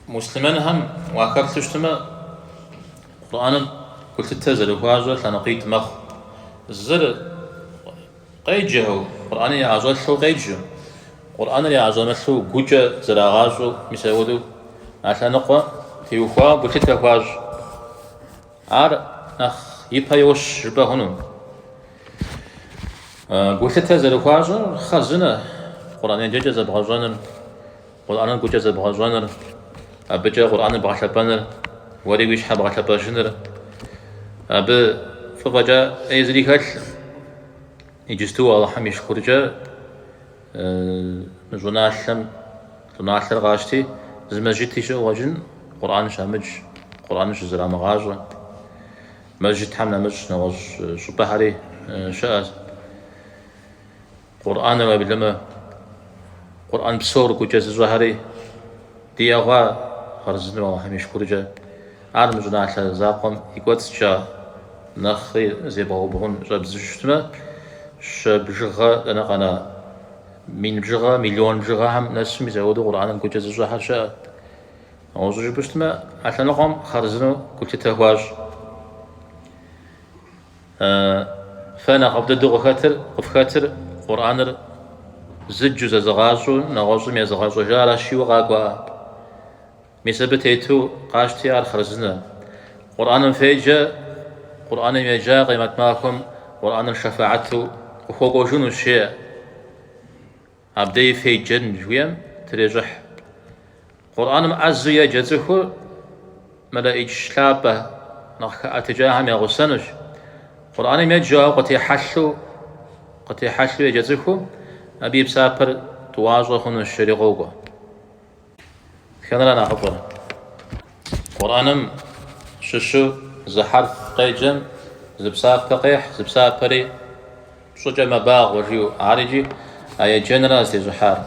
Муслъымэнхэм уахэплъу щытмэ, Къурӏэным гулъытэ зэрыхуащӏыр лъэныкъуитӏ мэхъу. Зыр къеджэхэу, Къурӏэныр яӏэщӏэлъу къеджэу, Къурӏэныр яӏэщӏэмылъу гукӏэ зэрагъащӏэу, мис апхуэдэу а лъэныкъуэ теухуауэ гулъытэ хуащӏ. Ар нэхъ ипэ йощ жыпӏэ хъуну. Гулъытэ зэрыхуащӏыр хъарзынэ, Къурӏэн еджэкӏэ зэбгъэщӏэныр, Къурӏэныр гукӏэ зэбгъэщӏэныр, абыкӏэ Къурӏэныр бгъэлъэпӏэныр, уэри уи щхьэ бгъэлъэпӏэжыныр, абы фӏы фӏэкӏа ӏей зыри хэлъкъым. Иджысту Алыхьым и шыкуркӏэ мы щӏыналъэм, щӏыналъэр къащти, зы мэжджыти щыӏэу къыщӏэкӏынкъым, Къурӏэн щамыдж, Къурӏэныр щызэрамыгъащӏэ. Мэжджытхэм нэмыщӏ нэгъуэщӏ щӏыпӏэхэри щыӏэщ. Къурӏэныр уеблэмэ, Къурӏэн псор гукӏэ зыщӏэхэри диӏэ хъуа хъарзынэу Алыхьым и шыкуркӏэ. Ар мы щӏыналъэ закъуэм и кӏуэцӏкӏэ нэхъри зебгъэубгъун щӏэбдзэу щытмэ, щэ бжыгъэ дэнэ къэна, мин бжыгъэ, миллион бжыгъэхэм нэсу мис апхуэдэу Къурӏэным гукӏэ зыщӏэхэр щыӏэ. Нэгъуэщӏу жыпӏэу щытмэ, а лъэныкъуэм хъарзынэу гулъытэ хуащӏ. Фэ нэхъыфӏ дыдэу къыхэтыр, къыфхэтыр Къурӏэныр зыджу зэзыгъащӏэу нэгъуэщӏым езыгъэщӏэжаращ жиӏэу къакӏуэӏэ. Мис абы тету къащти ар хъарзынэ. Къурӏэным феджэ, Къурӏэным еджа къемэт махуэм Къурӏэныр шэфэӏэту къыхуэкӏуэжынущ, жеӏэ. Абдеи феджэн жыхуиӏэм трещӏыхь. Къурӏэным ӏэзэу еджэ цӏыхур мэлэӏич лъапӏэ нэхъ хэӏэтыкӏахэм ягъусэнущ. Къурӏэным еджэу ауэ къытехьэлъэу, къытехьэлъэу еджэ цӏыхум абы и псапэр тӏуащӏэ хъунущ, жери къокӏуэ. Дэтхэнэра нэхъыфӏыр? Къурӏэным щыщу зы хьэрф къеджэм зы псапэ къехь, зы псапэри пщӏыкӏэ мэбагъуэ жиӏэу. Ар икӏи а еджэнра зытещӏыхьар.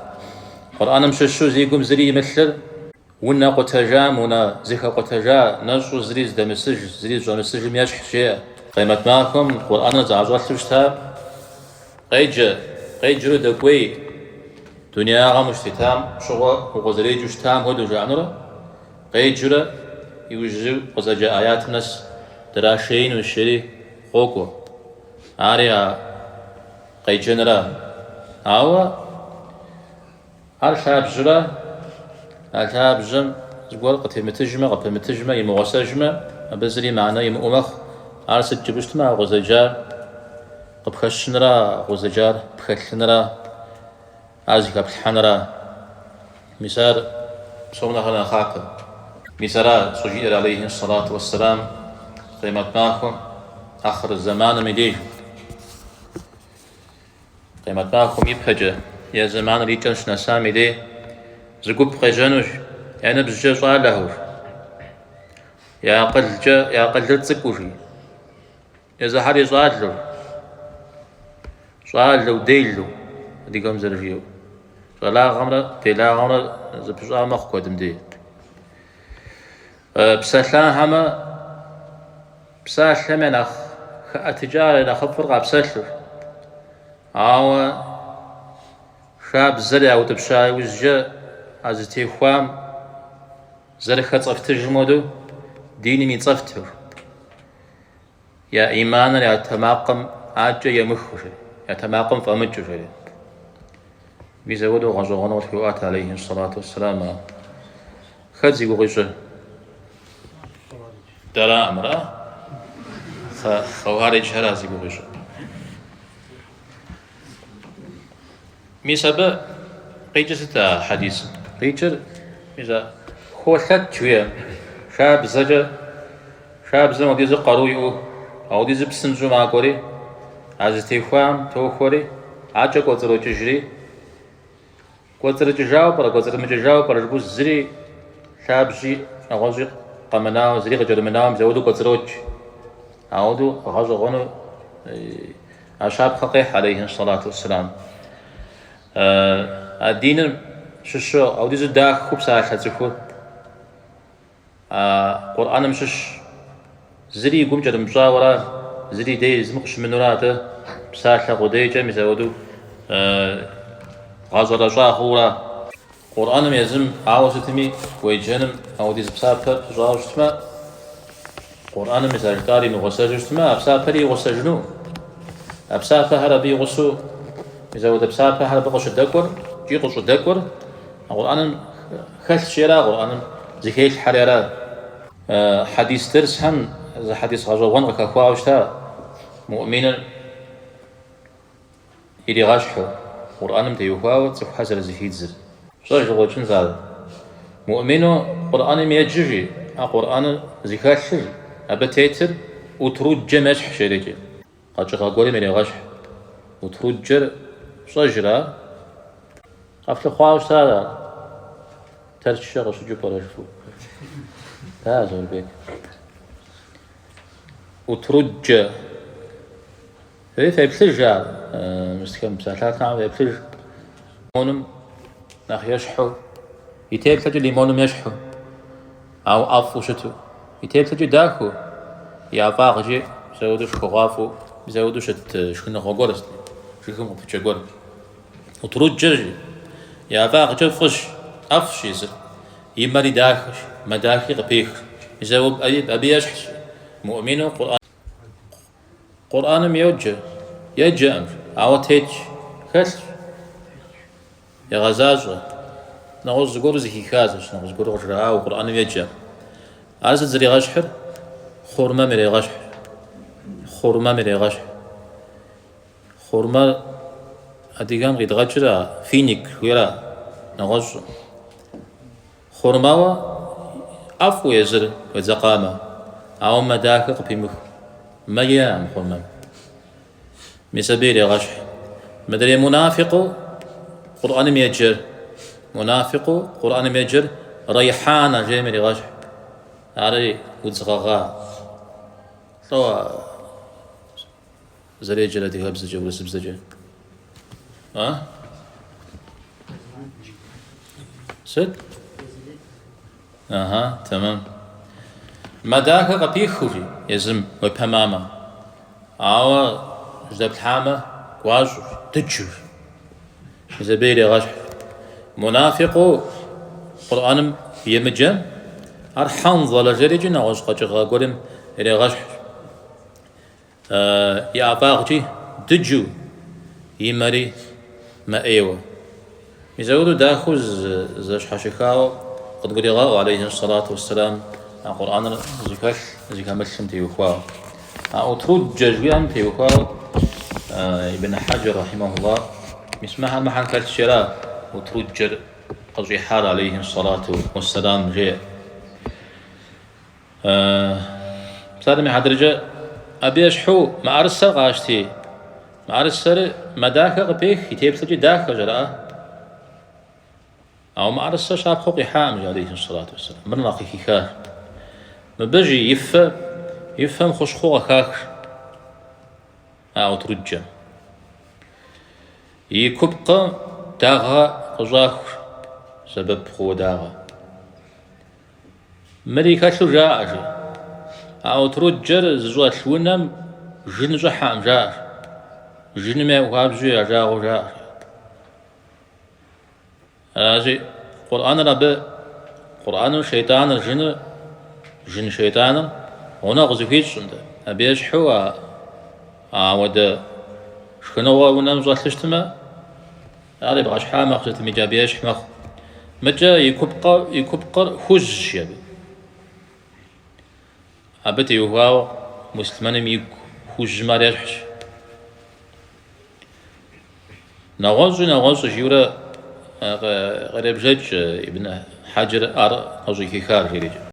Къурӏэным щыщу зи гум зыри имылъыр унэ къутэжам, унэ зэхэкъутэжа, нэщӏу зыри зыдэмысыж, зыри зыщӏэмысыжым ещхьщ, жеӏэ. Къемэт махуэм Къурӏэныр зыӏэщӏэлъу щыта Къеджэ, къеджэурэ дэкӏуей, дунеягъэм ущытетам щыгъуэ укъызэреджэу щытам хуэдэу жаӏэнурэ, къеджэурэ иужьу къызэджа аятым нэс драшеинущ, жери къокӏуэ. Ари а къеджэнра. Ауэ ар лъабжьэра, а лъабжьэм зыгуэр къытемытыжмэ, къыпымытыжмэ, имыгъуэсэжмэ, абы зыри мыхьэнэ имыӏэу мэхъу. Ар сыт жыпӏэу щытмэ, а къызэджар къыпхэщынра, къызэджар пхэлъынра, ар зыхэплъхьэнра. Мис ар псом нэхърэ нэхъапэ. Мис ара щӏыжиӏэр алейхи сэлату уэсселам къемэт махуэм, ахъыр зэманым и деж. Къемэт махуэм ипэкӏэ е зэманыр и кӏэм щынэсам и дей зы гуп къежьэнущ, я ныбжькӏэ щӏалэхэу, я акъылкӏэ, я акъылыр цӏыкӏуу жи, езыхьэри щӏалэу, щӏалэу, делэу, адыгэм зэрыжиӏэу. Щӏалагъэмрэ делагъэмрэ зэпыщӏа мэхъу куэдым дей. Псэлъахэмэ, псалъэм я нэхъ хэӏэтыкӏар, я нэхъыфӏыр къапсэлъу. Ауэ шабзэр яутӏыпща иужькӏэ а зытехуам зэрыхэцӏэфтыжым хуэдэу диным ицӏэфту. Я ӏиманыр я тэмакъым акӏэ емыхыу, жери, я тэмакъым фӏэмыкӏыу, жери. Мис апхуэдэу гъэщӏэгъуэну къытхуеӏуатэ, алейхи сэлату уэсселам. Хэт зи гугъу ищӏыр? Дэраӏым, ара? Хъэуариджхэра зи гугъу ищӏыр? Мис абы къикӏыр сыт а хьэдисым? Къикӏыр, мис а холъэт жиӏэ, шабзэкӏэ, шабзэм ауэдизу къару иӏэу, ауэдизу псынщӏэу макӏуэри, а зытехуам тохуэри, акӏэ кӏуэцӏрокӏыжри, кӏуэцӏрыкӏыжауэ пӏэрэ, кӏуэцӏрымыкӏыжауэ пӏэрэ жыпӏэу зыри лъабжьи нэгъуэщӏи къэмынауэ, зыри къыкӏэрымынауэ мис ауэдэу кӏуэцӏрокӏ. Ауэдэу гъэщӏэгъуэну А щапхъэ къехь, алейхи сэлату уэсселам. А диным щыщу ауэдизу дахэу псалъэ цӏыхур а Къурӏэным щыщ зыри и гум кӏэрымыпщӏауэра, зыри дей зым къыщымынура, атӏэ псалъэ къудейкӏэ мис ауэдэу гъэщӏэрэщӏа хъуура. Къурӏэным езым ауэ сытми уеджэным ауэдиз псапэ пыщӏауэ щытмэ, Къурӏэным мис а жытӏар имыгъусэжу щытмэ, а псапэри игъусэжыну. А псапэхэр абы игъусэу, мис ауэдэ псапэхэр абы къыщыдэкӏуэр икӏи къыщӏыдэкӏуэр а Къурӏэным хэлъщи ара, Къурӏэным зыхелъхьэри ара. Хьэдис дерсхэм зы хьэдис гъэщӏэгъуэн къыхэхуауэ щыта муӏминыр иригъэщхьу, Къурӏэным теухуауэ цӏыхухэр зэрызэхидзыр. Фщӏэж къыщӏэкӏынщ ар. Муӏмину Къурӏэным еджэр жи, а Къурӏэныр зыхэлъыр, абы тетыр утруджэм ещхьщ жерикӏи. Къэкӏыгъэ гуэрым ирегъэщхь. Утруджэр фщӏэжрэ ар? Къэфлъыхъуауэ щыта ар? Тэрчкӏэ къыщыкӏыу пӏэрэ жыфӏэу? Да, Заурбек. Утруджэ. Фэри феплъыж ар, мыстхэм псалъалъэхэм феплъыж. Лимоным нэхъ ещхьу, и теплъэкӏэ лимоным ещхьу, ауэ ӏэфӏу щыту. И теплъэкӏи дахэу, и ӏэфӏагъкӏи мис ауэдэу шхыгъуафӏэу, мис ауэдэу щыт шхыныгъуэ гуэр, жыгым къыпыкӏэ гуэр. Утруджэр жи, и ӏэфӏагъкӏэ фӏыщ, ӏэфӏщ езыр, и мэри дахэщ, мэ дахи къыпех. Мис абы ещхьщ муӏмину Къурӏэн. Къурӏэным йоджэ, еджэкъым, ауэ тетщ, хэлъщ, егъэзащӏэ. Нэгъуэщӏ зыгуэру зэхихащ, нэгъуэщӏ зыгуэру къыжраӏауэ Къурӏэным еджэ. Ар сыт зэригъэщхьыр? Хъурмэм ирегъэщхь. Хъурмэм ирегъэщхь. Хъурмэр адыгэм къидгъэкӏыр а финик жыхуиӏэра, нэгъуэщӏ. Хъурмэуэ ӏэфӏу езыр уедзэкъамэ, ауэ мэ дахэ къыпимыху. Мэ иӏэкъым хъурмэм. Мис абы ирегъэщхь. Мыдрей мунафикъыу Къурӏэным еджэр, мунафикъыу Къурӏэным еджэр райхьанэ жейм ирегъэщхь. Ари удз гъэгъа. Лӏо зэреджэр адыгэбзэкӏэ, урысыбзэкӏэ? А? Сыт? Ага, тэмэм. Мэ дахэ къыпихыу, жи, езым уепэмамэ. Ауэ жьэдэплъхьамэ, гуащӏэу, дыджу. Мис абы ирегъэщхь. Мунафикъыу Къурӏэным емыджэм, ар хьэнзэлэ жерикӏи нэгъуэщӏ къэкӏыгъэ гуэрым ирегъэщхь. И ӏэфӏагъкӏи дыджу, и мэри мэ ӏейуэ. Мис ауэдэу дахэу зэщхьэщыхауэ къыдгурегъаӏуэ алейхи сэлату уэсселам а Къурӏэныр зыхэлъ, зыхэмылъым теухуауэ. А утруджэ жыхуиӏэм теухуауэ Ибн Хьэджэр рахьимэхулла мис мыхьэр мыхьэр хэлъщи ара утруджэр къыщӏихьар алейхи сэлату уэсселам жеӏэ. Псалъэм и хьэтыркӏэ, абы ещхьу мыӏэрысэр къащти, мыӏэрысэр мэ дахэ къыпех, и теплъэкӏи дахэщ, араӏэ. Ауэ мыӏэрысэр щапхъэу къихьакъым, жи алейхи сэлату уэсселам. Мыр нэхъ къыхихащ. Мыбы жи и фэ, и фэм хущхъуэ къыхах а утруджэм. И купкъым дагъэ къыщӏаху, сэбэп хъууэ дагъэ. Мыри хэлъу жаӏэ, жи. А утруджэр зыщӏэлъ унэм жын щӏыхьэкъым, жаӏэ. Жыным хуабжьу я жагъуэу жаӏэ. Аращи, Къурӏэныр абы, Къурӏэныр шейтӏаныр, жыныр, жын шейтӏаныр гъунэгъу зыхуищӏым дэ. Абы ещхьу а ауэдэ шхыныгъуэ унэм щӏэлъу щытмэ, Ар ебгъэщхьа мэхъу, сытым икӏи абы ещхь мэхъу. Мыкӏэ и купкъэ, и купкъыр хужьщ абы. Абы теухуауэ муслъымэным игу хужьым ар ещхьщ. Нэгъуэщӏи нэгъуэщӏи жиӏэурэ къребжэкӏ Ибн Хьэджэр ар къыщӏыхихар, жерикӏ.